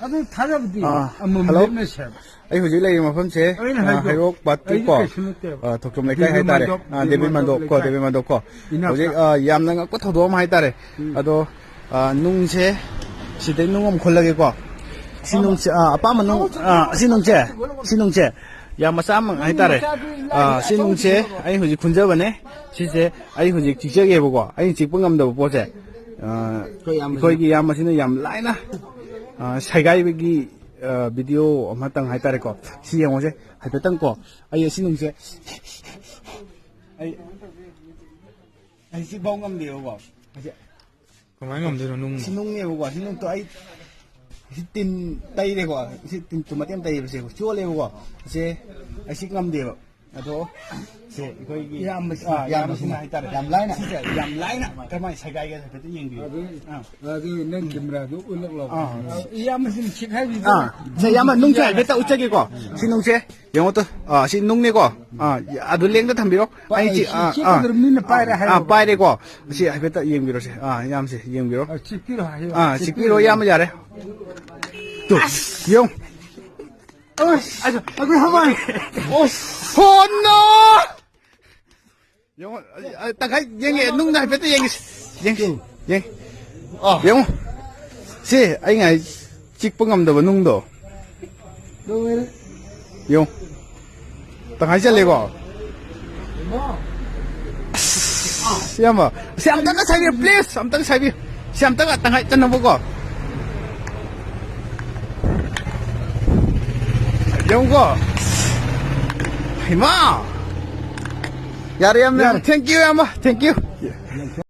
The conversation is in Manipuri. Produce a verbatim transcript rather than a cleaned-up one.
ꯑꯗꯨ ꯊꯥꯖꯕꯗꯤ ꯑꯥ, ꯑꯃꯃꯝ hello꯫ ꯂꯦꯞꯅ ꯁꯦꯝ꯫ ꯑꯩ ꯍꯧꯖꯤꯛ ꯂꯩꯔꯤꯕ ꯃꯐꯝꯁꯦ, ꯑꯩꯅ ꯑꯥ, ꯍꯥꯏꯗꯣ, ꯍꯩꯔꯣꯛ ꯄꯥꯠꯀꯤ ꯑꯩꯗꯤ ꯀꯣ, ꯀꯩꯁꯨ ꯅꯠꯇꯦꯕ꯫ ꯑꯥ, ꯊꯣꯛꯆꯣꯝ ꯂꯩꯀꯥꯏ ꯗꯦꯕꯤ ꯍꯥꯏꯇꯥꯔꯦ꯫ ꯃꯟꯗꯣꯞ, ꯑꯥ, ꯗꯦꯕꯤ ꯗꯦꯕꯤ ꯃꯟꯗꯣꯞ ꯃꯟꯗꯣꯞ ꯀꯣ, ꯂꯩꯀꯥꯏ꯫ ꯗꯦꯕꯤ ꯃꯟꯗꯣꯞ ꯀꯣ꯫ ꯏꯅꯥꯛꯇ꯫ ꯍꯧꯖꯤꯛ, ꯑꯥ, ꯌꯥꯝꯅ ꯉꯛꯄ ꯊꯧꯗꯣꯛ ꯑꯃ ꯍꯥꯏꯇꯥꯔꯦ꯫ ꯎꯝ꯫ ꯑꯗꯣ, ꯑꯥ, ꯅꯨꯡꯁꯦ, ꯁꯤꯗꯩ ꯅꯨꯡ ꯑꯃ ꯈꯨꯜꯂꯒꯦꯀꯣ꯫ ꯁꯤ ꯅꯨꯡꯁꯦ, ꯑꯥ, ꯑꯄꯥꯝꯕ ꯅꯨꯡ, ꯑꯥ, ꯁꯤ ꯅꯨꯡꯁꯦ, ꯁꯤ ꯅꯨꯡꯁꯦ ꯌꯥꯝ ꯃꯆꯥ ꯑꯃ ꯍꯥꯏꯇꯥꯔꯦ꯫ ꯑꯥ, ꯁꯤ ꯅꯨꯡꯁꯦ ꯑꯩ ꯍꯧꯖꯤꯛ ꯈꯨꯟꯖꯕꯅꯦ꯫ ꯁꯤꯁꯦ ꯑꯩ ꯍꯧꯖꯤꯛ ꯆꯤꯛꯆꯒꯦꯕꯀꯣ꯫ ꯑꯩꯅ ꯆꯤꯛꯄ ꯉꯝꯗꯕ ꯄꯣꯠꯁꯦ, ꯑꯥ, ꯑꯩꯈꯣꯏ ꯏꯌꯥꯝꯕꯁꯤꯅ꯫ ꯑꯩꯈꯣꯏꯒꯤ ꯏꯌꯥꯝꯕꯁꯤꯅ ꯌꯥꯝ ꯂꯥꯏꯅ, ꯑꯥ, ꯁꯥꯏꯒꯥꯏꯕꯒꯤ, ꯑꯥ, video ꯑꯃꯇꯪ ꯍꯥꯏꯇꯥꯔꯦꯀꯣ꯫ ꯁꯤ ꯌꯦꯡꯉꯨꯁꯦ ꯍꯥꯏꯐꯦꯠꯇꯪ ꯀꯣ꯫ ꯑꯩ ꯑꯁꯤ ꯅꯨꯡꯁꯦ, ꯑꯩ, ꯑꯩ ꯆꯤꯛꯐꯥꯎ ꯉꯝꯗꯦꯕꯀꯣ꯫ ꯑꯁꯤ ꯀꯃꯥꯏꯅ ꯉꯝꯗꯣꯏꯅꯣ ꯅꯨꯡ? ꯁꯤ ꯅꯨꯡꯅꯦꯕꯀꯣ, ꯁꯤ ꯅꯨꯡꯗꯣ ꯑꯩ ꯁꯤ ꯇꯤꯟ ꯇꯩꯔꯦꯀꯣ, ꯁꯤ ꯇꯤꯟ ꯇꯨꯝ ꯃꯇꯦꯝ ꯇꯩꯕꯁꯦ ꯆꯣꯠꯂꯦꯕꯀꯣ꯫ ꯁꯦ ꯑꯩ ꯁꯤ ꯉꯝꯗꯦꯕ꯫ ꯑꯗꯣ ꯁꯦ ꯑꯩꯈꯣꯏꯒꯤ, ꯏꯌꯥꯝꯕꯁꯤꯅ, ꯑꯥ, ꯏꯌꯥꯝꯕꯁꯤꯅ ꯏꯌꯥꯝꯕꯁꯤꯅ ꯍꯥꯏꯇꯥꯔꯦ꯫ ꯌꯥꯝ ꯂꯥꯏꯅ꯫ ꯁꯤꯁꯦ ꯌꯥꯝ ꯂꯥꯏꯅ ꯀꯃꯥꯏꯅ ꯁꯦꯒꯥꯏꯒꯦ ꯍꯥꯏꯐꯦꯠꯇ ꯌꯦꯡꯕꯤꯌꯨ꯫ ꯑꯗꯨ, ꯑꯥ꯫ ꯑꯗꯨ ꯅꯪ camera ꯗꯨ ꯎꯠꯂꯛꯂꯣ꯫ ꯑꯥ꯫ ꯏꯌꯥꯝꯕꯁꯤꯅ ꯁꯤꯛ ꯍꯥꯏꯕꯤꯗꯣ꯫ ꯑꯥ꯫ ꯁꯦ ꯏꯌꯥꯝꯕ, ꯅꯨꯡꯁꯦ ꯍꯥꯏꯐꯦꯠꯇ ꯎꯠꯆꯒꯦꯀꯣ꯫ ꯁꯤ ꯅꯨꯡꯁꯦ ꯌꯦꯡꯉꯣ ꯇꯨ꯫ ꯑꯥ, ꯁꯤ ꯅꯨꯡꯅꯦꯀꯣ꯫ ꯑꯥ, ꯑꯗꯨ ꯂꯦꯡꯗ ꯊꯝꯕꯤꯔꯣ꯫ ꯑꯩ ꯆꯤ-, ꯁꯤ, ꯑꯥ, ꯁꯤ ꯑꯥ꯫ ꯀꯩꯗꯧꯔ ꯃꯤꯅ ꯄꯥꯏꯔꯦ ꯑꯥ, ꯍꯥꯏꯔꯕ? ꯄꯥꯏꯔꯦꯀꯣ꯫ ꯁꯤ ꯍꯥꯏꯐꯦꯠꯇ ꯌꯦꯡꯕꯤꯔꯣꯁꯦ꯫ ꯑꯥ, ꯏꯌꯥꯝꯁꯦ, ꯌꯦꯡꯕꯤꯔꯣ꯫ ꯑꯥ, ꯆꯤꯛꯄꯤꯔꯣ ꯍꯥꯏꯌꯣ꯫ ꯑꯥ, ꯆꯤꯛꯄꯤꯔꯣ, ꯏꯌꯥꯝꯕ, ꯌꯥꯔꯦ꯫ ꯇꯨ, ꯌꯦꯡꯉꯨ꯫ ꯑꯁ! ꯑꯩꯈꯣꯏ ꯍꯋꯥꯏ! ꯑꯣ, no! ꯌꯦꯡꯉꯣ, ꯑ, ꯑ, ꯇꯪꯈꯥꯏ ꯌꯦꯡꯒꯦ, ꯅꯨꯡꯗ ꯍꯥꯏꯐꯦꯠꯇ ꯌꯦꯡꯒꯦ꯫ ꯌꯦꯡꯒꯦ, ꯌꯦꯡꯒꯦ꯫ ꯑꯥ꯫ ꯌꯦꯡꯉꯣ꯫ ꯁꯤ ꯑꯩ ꯉꯥꯏ ꯆꯤꯛꯄ ꯉꯝꯗꯕ ꯅꯨꯡꯗꯣ꯫ ꯌꯦꯡꯉꯣ꯫ ꯇꯪꯈꯥꯏ ꯆꯜꯂꯦꯀꯣ? ꯑꯁ, ꯏꯌꯥꯝꯕ, ꯁꯤ ꯑꯝꯇꯪꯒ ꯁꯥꯏꯕꯤꯌꯨ, please, ꯑꯝꯇꯪ ꯁꯥꯏꯕꯤꯌꯨ꯫ ꯁꯤ ꯑꯝꯇꯪꯒ ꯇꯪꯈꯥꯏ ꯆꯟꯅꯕꯀꯣ꯫ ꯌꯦꯡꯉꯨꯀꯣ꯫ ꯍꯩꯃꯥ! ꯌꯥꯔꯦ, ꯌꯥꯝ, ꯌꯥꯝ, ꯌꯥꯔꯦ꯫ Thank you, ꯏꯌꯥꯝꯕ, thank you꯫